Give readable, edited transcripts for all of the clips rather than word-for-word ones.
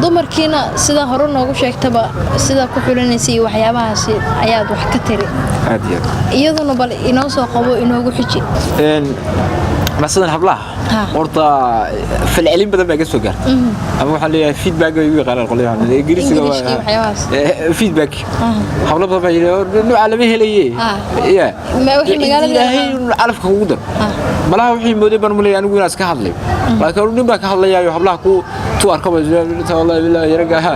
Dumarkiina sidaa hore noogu sheegtaba, sidaa ku xulinaysa iyo waxyaabahaasi ayaad wax ka tiri. Aad iyo aad. Iyaduna bal inoo soo qabo, inoogu xiji. Masalan hablaha horta falcelin badan baa iga soo gaartay, ama waxaan leeyahay feedback bay igu yaqaanaan qolyahan Ingiriisiga. Ingiriiska iyo waxyaabahaas. Feedback hablo badan baa yidhi, "Nooca lama helaye." Ya. Ma wixii magaalada Ilaahay calafka kugu daro. Malaha wixii mooday baan malay anigu inaan iska hadlay, laakiin nin baa ka hadlayaayo hablaha ku tu arkaba, wallahi billahi yaraga ha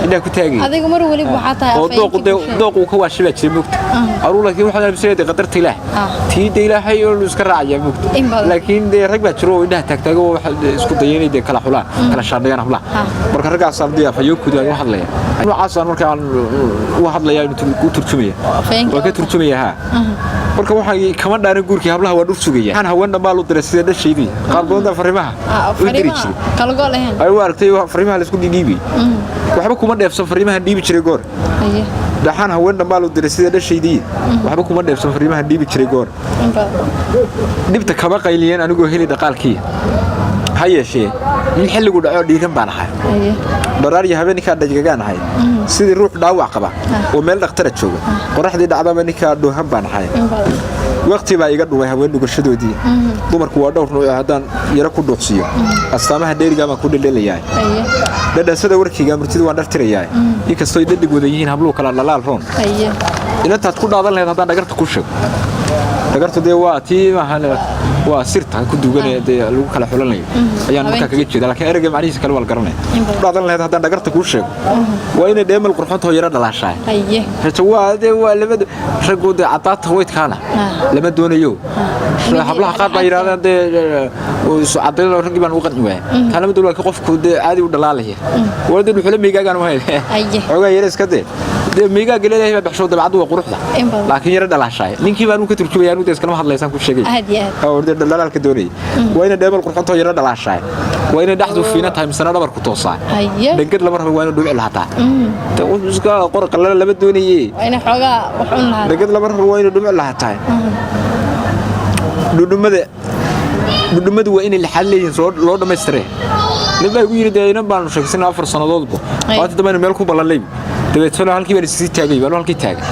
indhaha ku taagay. Adiga mar weliba waxaa tahay oo afhayeenkii dooqu dee bulshada. Dooqu ka waashay baa jira, mogta aruu, laakiin waxaan aaminsanyahay qadarta Ilaah, tii de Ilaahay oo iska raacaya, mogta. In badan. Laakiin dee rag baa jiro oo indhaha taagtaago oo waxa isku daya inay dee kala xulaan, kala shaandhayaan hablaha. Marka raggaasaan dee afhayeenkooda aan u hadlaya, noocaasaan markaan u hadlaya u turjumaya. Afhayeenkii Waa ka turjumaya ha. Marka waxaan kama dhaarin guurkii hablaha, waa dhur sugaya. Waxaan haween dhammaa lu diray sida dhashaydii, qaar badan baa fariimaha u diri fariimaha jiray. Kala gol ahayn. Ay u aragtay fariimaha la isku dhiidhiibay, waxba kuma dheefsan fariimaha dhiibi jiray goor. Dhaxaan haween dhammaa lu diray sida dhashaydii, waxba kuma dheefsan fariimaha dhiibi jiray goor. In badan. Dhibta kama qayliyeen anigoo heli dhaqaalkii, ha yeeshee nin xilligu dhaco dhiiran baan ahay. Dharaar iyo habeen ninkaa dhajgagaan ahay, sidii ruux dhaawac qaba oo meel dhakhtara jooga, qoraxdii dhacdaba ninkaa dhoohan baan ahay. In badan. Waqti baa iga dhumay haween dhugashadoodii. Dumarku waa dhowr nuuc, haddaan yaro ku dhuuqsiyo astaamaha dheerigaa baan ku dhedhelayaa. Dhadhansada warkayga, murtida waan dhartirayaa, inkastoo ay dhadhig wada yihiin habluhu kala dhalaal roon. Inantaad ku dhaadan lahayd haddaan dhagarta ku sheego, dhagartu dee waa tii maaha, waa sirta ku duuganee dee lagu kala xulanayo ayaan markaa kaga jeeda, laakiin ereyga macnihiisa kale waa la garanaya. Ku dhaadan lahayd haddaan dhagarta kuu sheego, waa inay dheemal qurxontahoo yaro dhalaashahay. Rajo waa dee waa labada raggu dee cadaata weydkaana lama doonayo. Hablaha qaar baa yidhahdaan dee cadayn, raggii baan ugu qanci waaya. Taa lama doonayo, laakiin qofku dee caadi u dhalaalaya waa dee dhuxula miigaagaan u hayn. Xoogaa yara iska dee miigaaga leeyahay baa baxsho, dabeecaddu waa quruxda. In badan. Laakiin yara dhalaashaay ninkii baan u ka turjumaya, anigu dee iskalama hadlaysaan ku sheegay. Aad iyo aad. Oo dee dhalaalka doonayay waa inay dheemal qurxontoo yara dhalaashaay, waa inay dhexdu fiina tahay misena dhabarku toosaa. Dhangad lama rabo, waa inay dhubic lahataa. Dee qof iska qor qalala lama doonaye. Waa inay xoogaa wax un lahaata. Dhangad lama rabo, waa inay dhubic lahataa. Dhudhumadu waa inay lixaad leeyihiin soo loo dhammaystire. Nin baa igu yidhi dee inan baanu sheegsanay 4 sannadoodba. Maanta dambe aynu meel ku ballanay, dabeetana halkii baan isii taagay, baan halkii taagay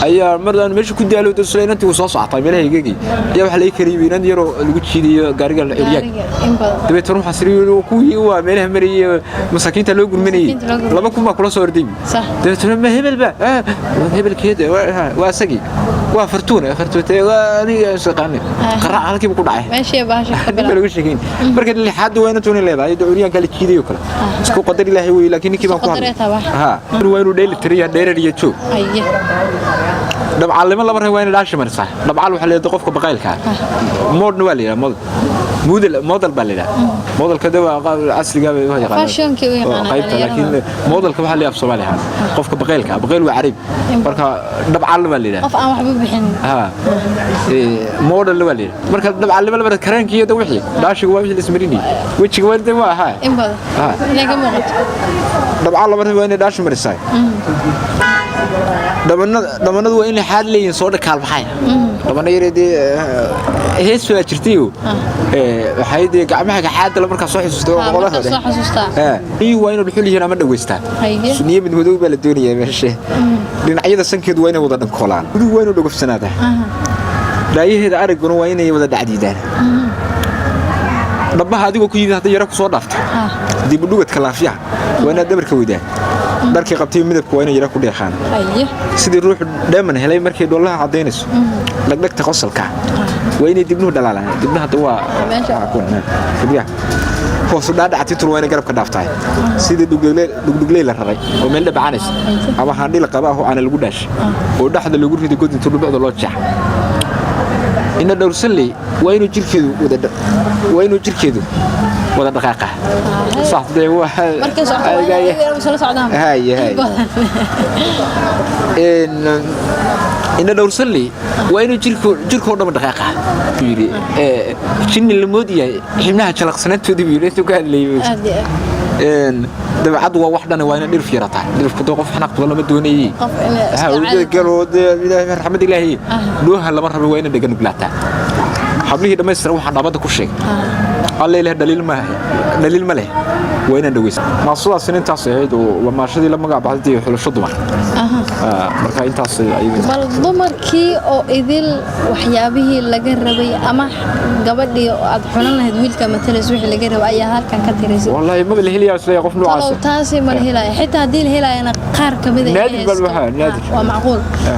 ayaa mar aan meesha ku daalo dee inantii uu soo socotay meelaha igagay ayaa waxaa laga kariyay inan yaroo lagu jiidayo gaariga curyaag. Gaariga, in badan. Dabeetana waxaa siri kuwii waa meelaha marayay masaakiinta loo gurmanayay. Masaakiinta loo gurmanayay. 2000 baa kula soo orday. Dabeetana ma hebel ba? Waa hebelkeeda, waa isagii, waa Fartuun, Fartuute, waa aniga shaqaane. Qaraac halkiiba ku dhacay. Meeshii bahasha ka Dib baa bilaab. lagu sheekeyn. Marka lixaad waa inantu inay leedahay dee curyaanka la jiidayo kale, isku qadar Ilaahay wey, laakiin ninkii baan ku Isku hadlay. qadaray taa. Ha, waa inuu dheeli tiriya dheerar iyo joog. Dhabcaalnimo lama rabo, waa inay dhaashi marisaa. Dhabcaal waxaa leedahay qofka baqaylka ah. Moodna waa la yidhaha model, model, model baa la yidhaha. Modelka de waa qaab casriga bay u yaqaanaan. Fashionkii u yaqaanaan Oo qaybta, dhalinyarada. Laakiin modelka waxaa la yidhaha af Soomaali ahaan qofka baqaylka ah. Baqayl waa Carabi. Marka dhabcaalna waa la yidhaha. Qof aan waxba bixin. Ha, modelna waa la yidhaha. Marka dhabcaalnimo lama rabo, kareenkii iyo de wixii dhaashigu waa wixii la ismarinayay wejiga waa de waa ha. In badan. Inay ka muuqato. Dhabcaal lama rabo, waa inay dhaashi marisaa. Dhabanadu waa inay xaad leeyihiin soo dhakaal maxay dhabana yaree dee hees baa jirtayo. Waxay dee gacmaha xaadda la markaa soo xasuusto Markaa soo xasuustaa. Niyuhu waa inay dhuxul yihiin ama dhaweystaan. Suniye mid madow baa la doonayaa meesha. Dhinacyada sankeedu waa inay wada dhankoolaan, guduhu waa inuu dhogofsanaadaa, dhaayaheeda aragguna waa inay wada dhacdiidaan. Dhabbaha adigoo ku yimid hadday yaro ku soo dhaafto, dibudhugadka laafyaha waa inaad dhabarka weydaan. Dharkii qabtay midabku waa inay yaro ku dheeqaan. Sidii ruuxu dheeman helay markay dhoolaha caddaynayso, dhagdhagta qosolka waa inay dibnuhu dhalaalaan. Dibnaha hadda waa Meesha. Kuwan, dibnaha hoosu dhaadhaca titur waa inay garabka dhaaftahay, sidii dhugdhugley la raray oo meel dhabacanaysa, ama haandhi la qaba ah oo aana lagu dhaashay oo dhexda lagu riday god intuu dhubicda loo jeexa. Ina dhowrsanley waa inuu jirkeedu wada waa inuu jirkeedu wada dhaqaaqa sax dee waa. Markay socoto waa inay ayaga isla socdaan. Haye, haye. In badan. Ina dhowrsanley waa inuu jirkoo dhan dhaqaaqa buu yidhi. Jinni la mood yahay xibnaha jalaqsanaantoodii buu yidhi intuu ka hadlayay. Aad iyo aad. Dabeecaddu waa wax dhan, waa inay dhirf yarataa. Dhirfku dee qof xanaaq badan lama doonayey. Qof inay iska Ha, caadi. Galo dee Ilaahay raxmad Ilaahay dhooha lama rabo, waa inay dhaga nuglaataa. Hablihii dhammaystiran waxaan dhaabadda ku sheegay, Alla Ilaah dhaliil ma dhaliil ma leh. Waa inaan dhaweysa. Maasadaasina intaas ahayd oo waa maashadii la magac baxday dee xulasho dumar. Marka intaas ayay. Bal dumarkii oo idil waxyaabihii laga rabay ama gabadhii oo aad xulan lahayd wiilka matalaysa wixii laga rabay ayaa halkan ka tiraysay. Wallaahi maba la helayaa, isleeyahay qof noocaas. Talow taasi ma la helaya? Xitaa haddii la helayana qaar kamid a inay Naadir bal haysto. waxaa, naadir. Waa macquul.